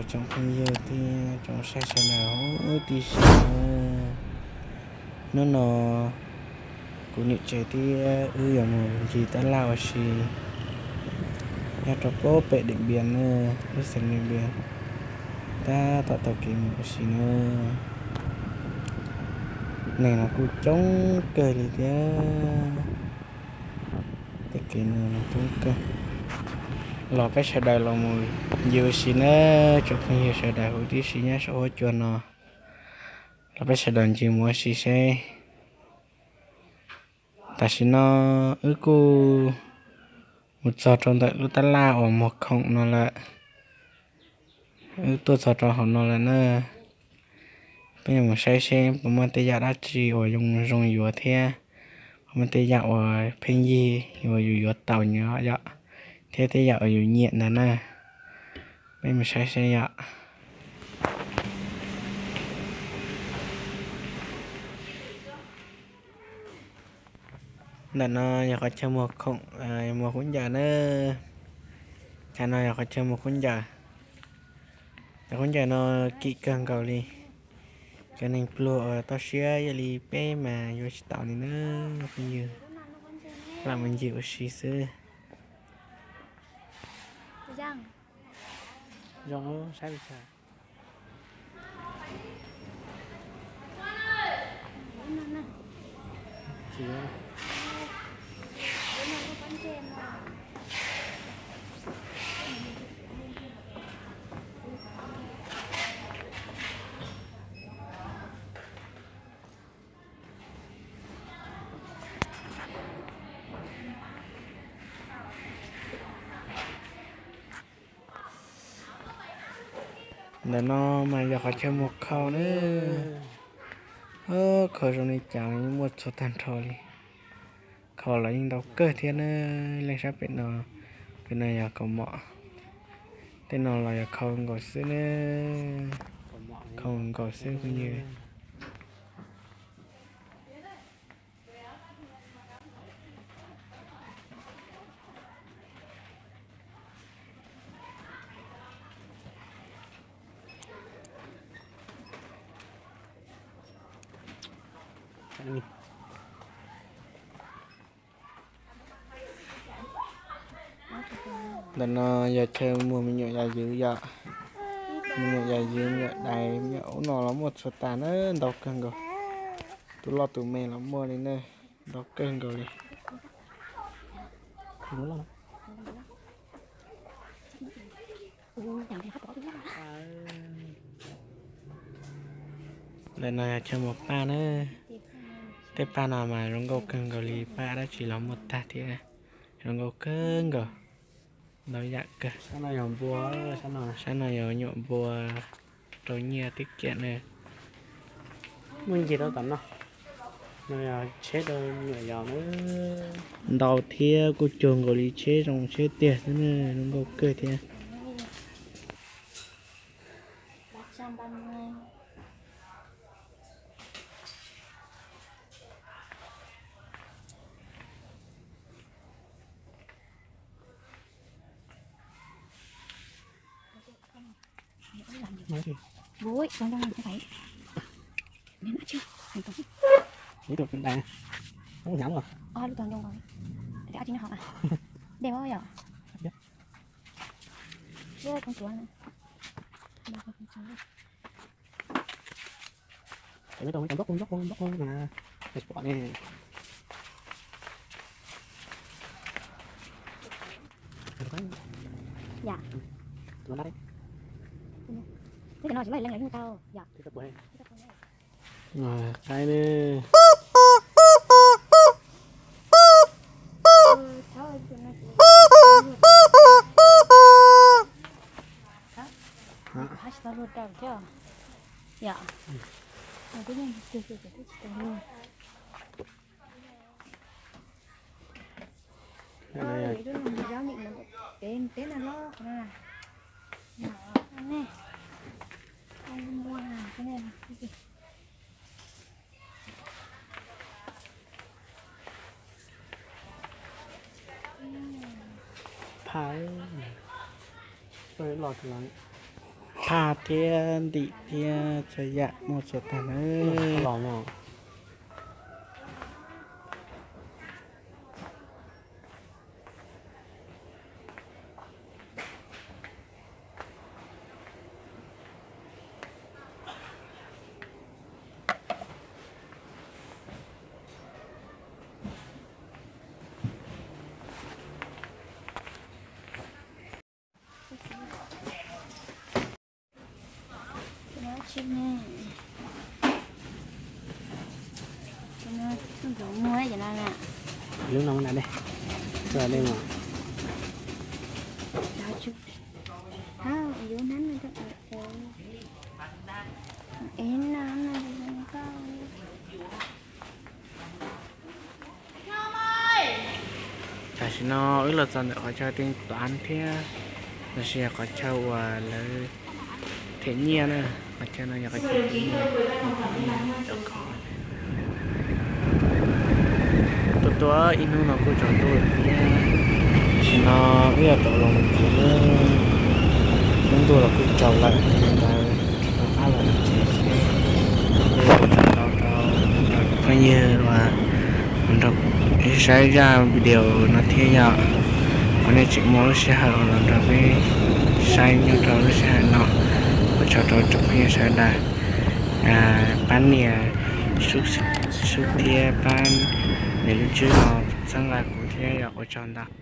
Tsoom phooj ywg thiab tsoom saib sawv daws huv tib si na, hnub no kuv niam tsev thiab wb yuav mus ncig tab laj ua si nyob rau pem Điện Biên na, lub xeev Điện Biên, tab tom taug kev mus ua si na. Neeg no kuj coob kawg li thiab. Tej kev no coob kawg. Los peb sawv daws los mus ncig ua si na, tsoom phooj ywg sawv daws huv tib si nyob saum huab cua no. Los peb sawv daws ncig mus ua si seb. Tam sim no wb kuj mus txog rau ntawm lub tab laj uas muag khoom no lawm. Wb tuaj txog rau hauv no lawm na. Peb yuav mus saib seb puas muaj tej yam dab tsi uas zoo zoo yuav thiab puas muaj tej yam uas pheej yig uas yus yuav tau nyob yom, thiab tej yam uas yus nyiam ntawd na. Peb mus saib seb yom. Ntawm no yog qhov chaw muag khoom, muag khaub ncaws na. Chav no yog qhov chaw muag khaub ncaws. Cov khaub ncaws no kim kawg nkaus li. Cov neeg pluag uas toj siab ib yam li peb mas yuav tsis tau li na, phooj ywg. Lam mus ncig ua si xwb. Zoo saib li cas. Ntawm no mas yog qhov chaw muag khau na. Khau zoo li cas los yeej muaj txhua tag nrho li. Khau los yeej ntau kawg thiab na, leej sab pem no, pem no yog kaus mom. Tej no los yog khau nkaus xwb na, khau nkaus xwb phooj ywg. Ntawm no yog chaw muag me nyuam yam ywv yom. Me nyuam yam ywv, me nyuam dais, me nyuam ub no los muaj txhua tas na, ntau kawg nkaus. Tus loj tus me los muaj li na, ntau kawg nkaus li. Ntawm no yog chaw muag paj na. Tej paj no mas zoo nkauj kawg nkaus li, paj dab tsi los muaj tag thiab. Zoo nkauj kawg nkaus, ntau yam kawg. Sab no yog nyuam npua rau nyiaj tiết kiệm na. Muaj ncig rau tom no, no yog tsheb rau nyuam yaus na. Ntau thiab kuj cuag nkaus li tsheb zoo tsheb tiag xwb na, zoo nkauj kawg thiab. Ui, con đang làm cái váy. Miếng nữa chứ. Thành công. Ý tưởng cũng đẹp. Không nhắm rồi. Ờ, lúc toàn dùng rồi. Để ăn chín học à? Đẹp quá vậy? Biết. Với con chuối nữa. Ba con chuối. Mấy con dốc dốc dốc mà. Mệt quá nè. Dạ. Tụi nó đấy. Thế cái nó chỉ là lên là chúng tao. Dạ. Thế tao quay. Rồi, cái đi. Hả? Hả? Tao luôn tao chứ. Dạ. Rồi, cái này, cái, cái, cái, cái, cái, cái, Hnub no yog ib hnub no mus zov nyeem na, pem teb no los qhov no na. Nyob no ne, mus ua na, qhov no na. Phaj, los los. Phaj thiab ntim thiab txhua yam muaj txhua tag nawb. Lub no na, tam sim no wb los txog ntawm qhov chaw teej tuav thiab, los sis yog qhov chaw uas lawv them nyiaj na. Qhov chaw no yog qhov chaw them nyiaj. Tuaj tuaj ib hnub no kuj tsaus ntuj lawm thiab. Tam sim no wb yuav tau los mus tsev, lub ntuj los kuj tsaus lawm, ntawd rov qab los mus tsev seb, kuj tau rau cov phooj ywg uas los nrog saib zaj video no thiab yom. Ua nej tseem muaj lub sij hawm los nrog peb saib nyob rau lub sij hawm no, ua tsaug rau tsoom phooj ywg sawv daws. Pab nias sub thiab pab nias lub tswb no txhawb nqa kuv thiab yom, ua tsaug ntau.